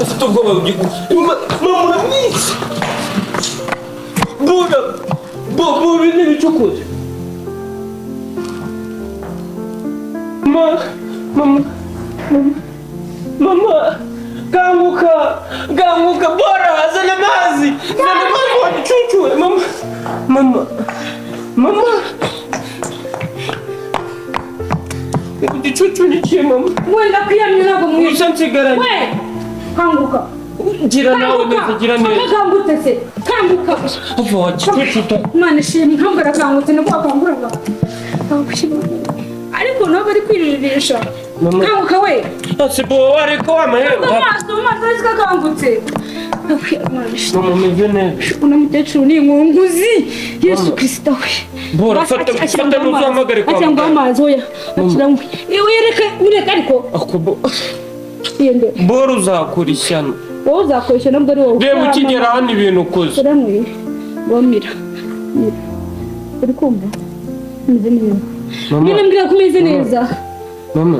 Ufite ubwoba mama uramwica. Bura bo bo bine bicukuze. Mama, mama, mama, mama, kanguka, kanguka, bora zana amazi, zana amazi wagicucuwe, mama, mama, mama. Igicucu ni ikihe, mama? Wenda kwiyamye ntabwo mwishe. Gusa nsigaranye. We kanguka. Gira nawe neza, gira neza. Kangutse se, kanguka. Ava wagicucu ta. Imana ishimwe, ntabwo arakangutse, nibwo wakanguraga. Ariko ntabwo ari kwiririsha. Mama. Kanguka we. Ase bo ariko wamahemba. Amaso mu maso ariko akangutse. Imana ishimwe. Mama, umeze neza. Uno mukecuru ni inkunguzi, Yesu Mama. Kirisita we. Bora, Basi, fata- ashyira fata ngo amazi. n'uzahamagare kwa Ashyira ngo muganga. amazi, oya, ashyira ngo iwe reka ureka ariko. Ako bo. Yende. Bora uzakura ishyano. Wowe uzakoresha nubwo ari wowe. Reba ukigera hano ibintu ukoze. Uramwe wamira mira, uri kumva umeze neza? Mama. Nyine mbwira ko umeze neza. Mama.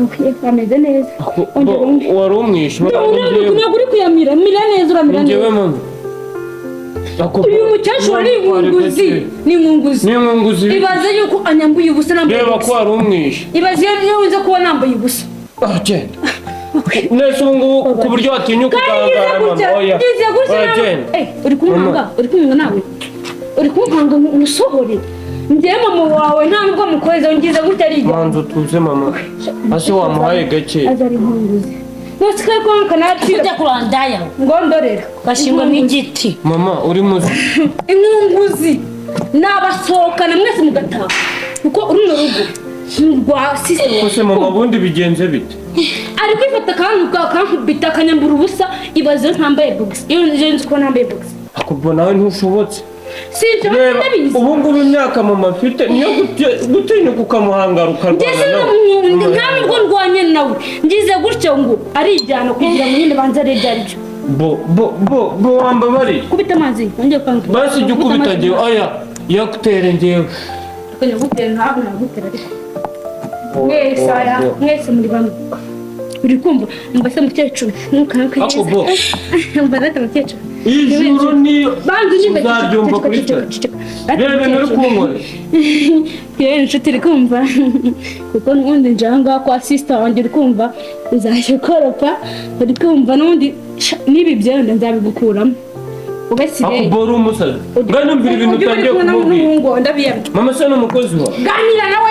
Okay, ameze neza. Ako Ongera bo unywe. wari umwishe. Ntabwo uri kuyamira, mira neza, uramira Njyewe neza. mama. Ako Uyu mukecuru ni inkunguzi, ni inkunguzi. Ni inkunguzi. Ibaze yuko anyambuye ubusa nambaye Reba ubusa. ko wari umwishe. Ibaze iyo nza kuba nambaye ubusa. Ah, genda. Nese ubu ngubu ku buryo watinyuka Kandi ngize ugahangara mama, gutya, oya. ngize gutya Oya, nawe. genda. Eh, uri kunkanga, uri kunkanga nawe, uri kunkanga ngo umusohore. Njyewe mama wawe nta nubwo mukoze, ngize gutya ari Manza utuze mama. Ase wamuhaye gake. Aza ari inkunguzi nose kari konka nacira. Ujya kurandaya. Ngo ndorera. Gashingwa nk'igiti. Mama, uri muzi. Inkunguzi, nabasohokana mwese mugataha, kuko runo rugo ni urwa sisi. Kose mama, ubundi bigenze bite? Ari kwifata akantu akankubita akanyambura ubusa. Ibaze iyo ntambaye bogisi, iyo nzi ko ntambaye bogisi. Ako nawe ntushobotse. Sinshobora. Reba Ndabizi. ubu ngubu imyaka mama afite niyo gutinyuka ukamuhangara ukarwana Ngeze nawe. nta nubwo ndwanye nawe, ngize gutyo ngo arijyana kugira ngo nyine banze arebe ibyo aribyo. Bo bo bo bo, wambabariye. Kubita amazi wongeye kwanga. Basi jya ukubita njyewe, aya yakutere njyewe. Kujya gutera, ntabwo nagutera, ariko mwese aya mwese muri bamwe, uri kumva? Umva se mukecuru, ntukanke. Ako bo. Umva rata mukecuru. Ijuru niyo Banza unyumve. uzabyumva kuri Ceceka, twe. ceceka. Reba ibintu uri kunkorera. Yewe inshuti, uri kumva? Kuko n'ubundi nje aha ngaha kwa sister wanjye, uri kumva, uzajya ukoropa, uri kumva? N'ubundi sha, n'ibi byenda nzabigukuramo ubesire. Ako bo, uri umusazi, nganyumvira ibintu utangiye kumubwira. N'umuhungu wawe ndabiyamye. Mama se ni umukozi wawe? Ganira nawe.